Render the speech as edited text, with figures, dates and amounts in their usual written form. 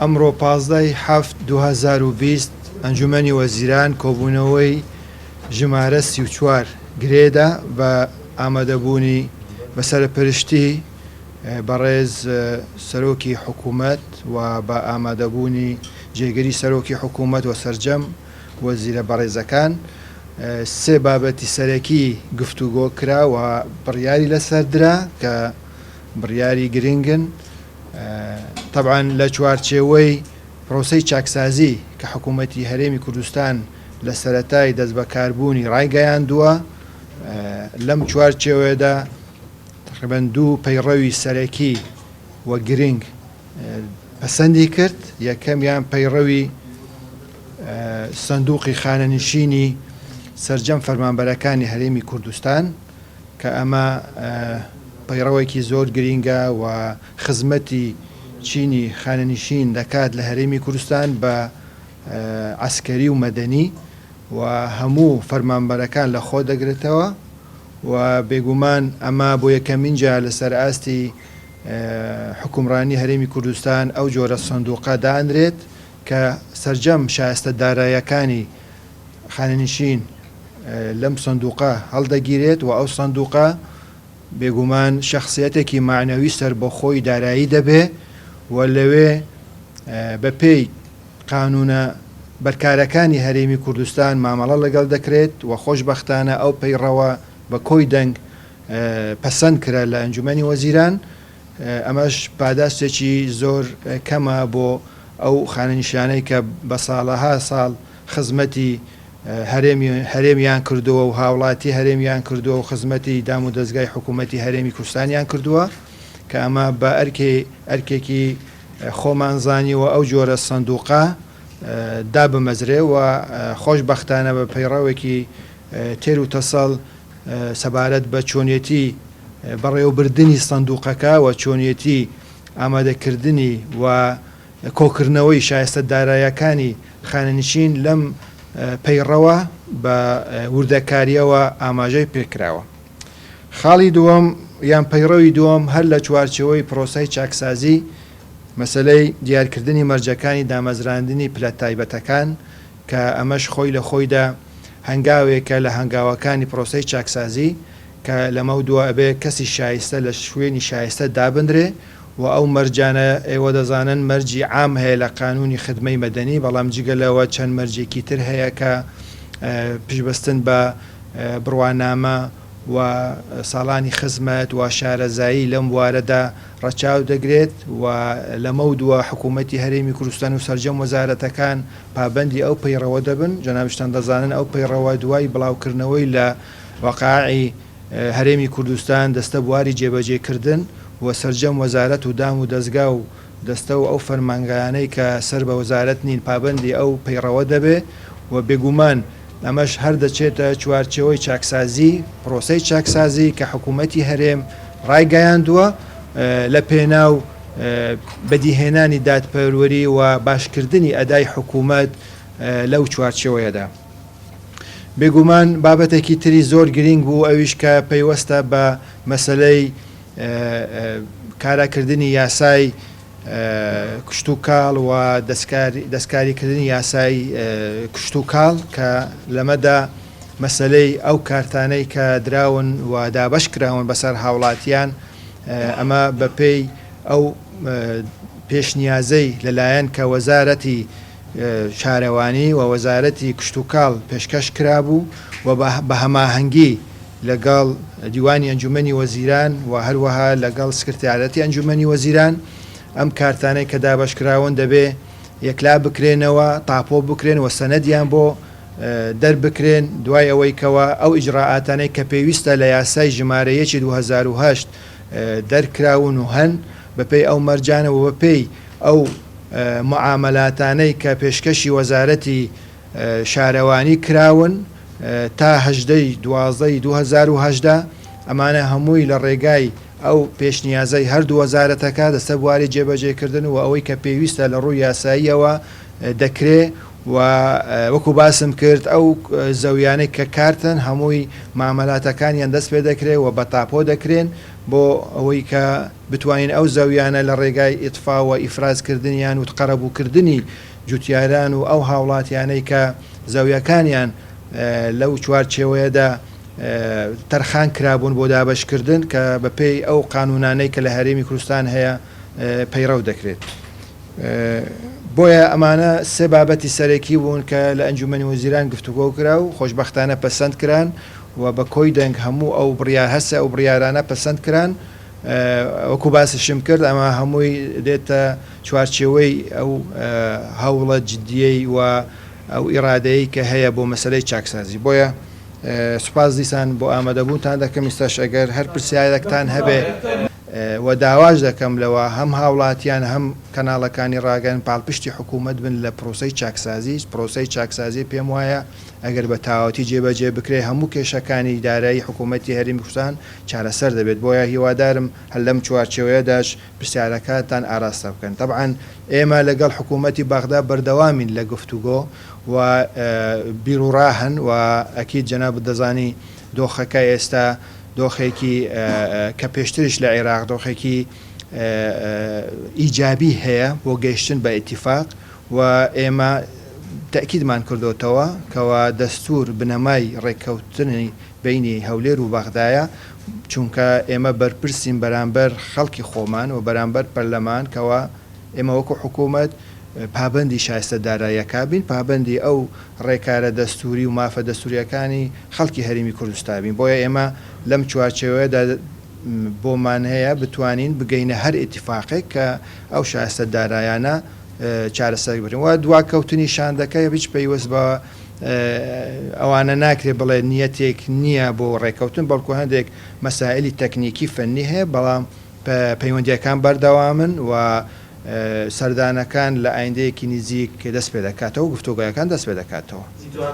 ئەمڕۆ 15 ی حەفت 2020 ئەنجومەنی وەزیران کۆبوونەوەی ژمارە 34 گرێدا بە ئامادەبوونی بە سەرپەرشتی بەڕێز سەرۆکی حکوومەت و بە ئامادەبوونی جێگری سەرۆکی حکوومەت و سەرجەم وەزیرە بەڕێزەکان سێ بابەتی سەرەکی گفتوگۆ کرا و بڕیاری لەسەر درا کە بڕیاری گرنگن. تەبعەن لە چوارچێوەی پرۆسەی چاکسازی کە حکوومەتی هەرێمی کوردستان لە سەرەتای دەستبەکاربوونی ڕایگەیاندووە، لەم چوارچێوەیەدا تەقریبەن دوو پەیڕەوی سەرەکی و گرنگ پەسەندی کرد، یەکەمیان پەیڕەوی سندوقی خانەنشینی سەرجەم فەرمانبەرەکانی هەرێمی کوردستان کە ئەمە پەیڕەوێکی زۆر گرینگە و خزمەتی چینی خانەنشین دەکات لە هەرێمی کوردستان بە عەسکەری و مەدەنی و هەموو فەرمانبەرەکان لە خۆ دەگرێتەوە و بێگومان ئەمە بۆ یەکەمین جار لەسەر ئاستی حوکمڕانی هەرێمی کوردستان ئەو جۆرە سندوقە دانرێت کە سەرجەم شایستە داراییەکانی خانەنشین لەم سندوقە هەڵدەگیرێت و ئەو سندوقە بێگومان شەخسیەتێکی مەعنەوی سەربەخۆی دارایی دەبێ و لەوێ بەپێی قانونە بەرکارەکانی هەرێمی کوردستان مامەڵە لەگەڵ دەکرێت و خۆشبەختانە ئەو پەیڕەوە بە کۆی دەنگ پەسەند کرا لە ئەنجومەنی وەزیران، ئەمەش پاداشتێکی زۆر کەمە بۆ ئەو خانەنشیانەی کە بە ساڵەها ساڵ خزمەتی هەرێمی هەرێمیان کردووە و هاوڵاتی هەرێمیان کردووە و خزمەتی دام و دەزگای حکوومەتی هەرێمی کوردستانیان کردووە کە ئەمە بە ئەرکێ ئەرکێکی خۆمان زانیوە ئەو جۆرە سندوقە دابمەزرێ و خۆشبەختانە بە پەیڕەوێکی تێر و تەسەڵ سەبارەت بە چۆنیەتی بەڕێوەبردنی سندوقەکە و چۆنیەتی ئامادەکردنی و کۆکردنەوەی شایستە داراییەکانی خانەنشین لەم پەیڕەوە بە وردەکارییەوە ئاماژەی پێکراوە. خاڵی دووەم یان پەیڕەوی دووەم هەر لە چوارچێوەی پرۆسەی چاکسازی مەسەلەی دیارکردنی مەرجەکانی دامەزراندنی پلە تایبەتەکان کە ئەمەش خۆی لە خۆیدا هەنگاوێکە لە هەنگاوەکانی پرۆسەی چاکسازی کە لەمەودوا ئەبێ کەسی شایستە لە شوێنی شایستە دابنرێ و ئەو مەرجانە ئێوە دەزانن مەرجی عام هەیە لە قانونی خدمەی مەدەنی بەڵام جگە لەوە چەند مەرجێکی تر هەیە کە پشتبەستن بە بڕوانامە و ساڵانی خزمەت و شارەزایی لەم بوارەدا ڕەچاو دەگرێت و لەمەودوا حکوومەتی هەرێمی کوردستان و سەرجەم وەزارەتەکان پابەندی ئەو پەیڕەوە دەبن، جەنابیشتان دەزانن ئەو پەیڕەوە دوای بڵاوکردنەوەی لە وەقائعی هەرێمی کوردستان دەستە بواری جێبەجێکردن و سەرجەم وەزارەت و دام و دەزگا و دەستە و ئەو فەرمانگایانەی کە سەر بە وەزارەت نین پابەندی ئەو پەیڕەوە دەبێ و بێگومان ئەمەش هەر دەچێتە چوارچێوەی چاکسازی، پرۆسەی چاکسازی کە حکوومەتی هەرێم ڕایگەیاندووە لە پێناو بەدیهێنانی دادپەروەری و باشکردنی ئەدای حکوومەت لەو چوارچێوەیەدا. بێگومان بابەتێکی تری زۆر گرینگ بوو ئەویش کە پەیوەستە بە مەسەلەی کاراکردنی یاسای کشتوکاڵ و دەستکاریکردنی یاسای کشتوکاڵ کە لەمەدا مەسەلەی ئەو کارتانەی کە دراون و دابەش کراون بەسەر هاوڵاتیان ئەمە بەپێی ئەو پێشنیازەی لەلایەن کە وەزارەتی شارەوانی و وەزارەتی کشتوکاڵ پێشکەش کرابوو و بە هەماهەنگی لەگەڵ دیوانی ئەنجومەنی وەزیران و هەروەها لەگەڵ سکرتاریەتی ئەنجومەنی وەزیران ئەم کارتانەی کە دابەشکراون دەبێ یەکلا بکرێنەوە، تاپۆ بکرێن و سەنەدیان بۆ دەربکرێن، دوای ئەوەی کەوا ئەو ئیجرائاتانەی کە پێویستە لە یاسای ژمارە یەکی 2008 دەرکراون و هەن بەپێی ئەو مەرجانە و بەپێی ئەو معامەلاتانەی کە پێشکەشی وەزارەتی شارەوانی کراون تا 18 ی 12 ی 2018 ئەمانە هەمووی لە ڕێگای ئەو پێشنیازەی هەردوو وەزارەتەکە دەستە بواری جێبەجێکردن و ئەوەی کە پێویستە لە ڕووی یاساییەوە دەکرێ. و وەکو باسم کرد ئەو زەویانەی کە کارتن هەمووی مامەلاتەکانیان دەست پێ دەکرێت و بە تاپۆ دەکرێن بۆ ئەوەی کە بتوانین ئەو زەویانە لە ڕێگای ئیتفا و ئیفراز کردنیان و قەرەبوو کردنی جوتیاران و ئەو هاوڵاتیانەی کە زەویەکانیان لەو چوارچێوەیەدا تەرخان کرابوون بۆ دابەشکردن کە بەپێی ئەو قانونانەی کە لە هەرێمی کوردستان هەیە پەیڕەو دەکرێت. بۆیە ئەمانە سێ بابەتی سەرەکی بوون کە لە ئەنجومەنی وەزیران گفتوگۆ کرا و خۆشبەختانە پەسەند کران و بە کۆی دەنگ هەموو ئەو بڕیار هەرسێ ئەو بڕیارانە پەسەند کران. وەکو باسیشم کرد ئەمە هەمووی دێتە چوارچێوەی ئەو هەوڵە جدیەی و ئەو ئیرادەیەی کە هەیە بۆ مەسەلەی چاکسازی. بۆیە سوپاس دیسان بۆ ئامادەبوونتان دەکەم، ئیستاش ئەگەر هەر پرسیارێکتان هەبێ و داواش دەکەم لەوە هەم هاوڵاتیان هەم کەناڵەکانی ڕاگەیاندن پاڵپشتی حکوومەت بن لە پرۆسەی چاکسازی، پرۆسەی چاکسازی پێم وایە ئەگەر بە تەواوەتی جێبەجێ بکرێت هەموو کێشەکانی دارایی حکوومەتی هەرێمی کوردستان چارەسەر دەبێت، بۆیە هیوادارم هەر لەم چوارچێوەیەداش پرسیارەکانتان ئاراستە بکەن. تەبعەن ئێمە لەگەڵ حکوومەتی بەغدا بەردەوامین لە گفتوگۆ و بیروڕا هەن و ئەکید جەنابت دەزانی دۆخەکە ئێستا دۆخێکی کە پێشتریش لە عێراق دۆخێکی ئیجابی هەیە بۆ گەیشتن بە ئیتیفاق و ئێمە تەئکیدمان کردۆتەوە کەوا دەستوور بنەمای ڕێککەوتنی بەینی هەولێر و بەغدایە، چونکە ئێمە بەرپرسین بەرامبەر خەڵکی خۆمان و بەرامبەر پەرلەمان کەوا ئێمە وەکو حکوومەت پابەندی شایستە داراییەکە بین، پابەندی ئەو ڕێکارە دەستووری و مافە دەستوورییەکانی خەڵکی هەرێمی کوردستان بین، بۆیە ئێمە لەم چوارچێوەیەدا بۆمان هەیە بتوانین بگەینە هەر ئیتیفاقێک کە ئەو شایستە دارایانە چارەسەر بکرێن و دواکەوتنی شاندەکە هیچ پەیوەست بە ئەوانە ناکرێت بڵێ نیەتێک نییە بۆ ڕێککەوتن، بەڵکو هەندێک مەسائلی تەکنیکی فەنی هەیە، بەڵام پەیوەندییەکان بەردەوامن و سەردانەکان لە ئایندەیەکی نزیک دەست پێدەکاتەوە و گفتوگۆیەکان دەست پێدەکاتەوە.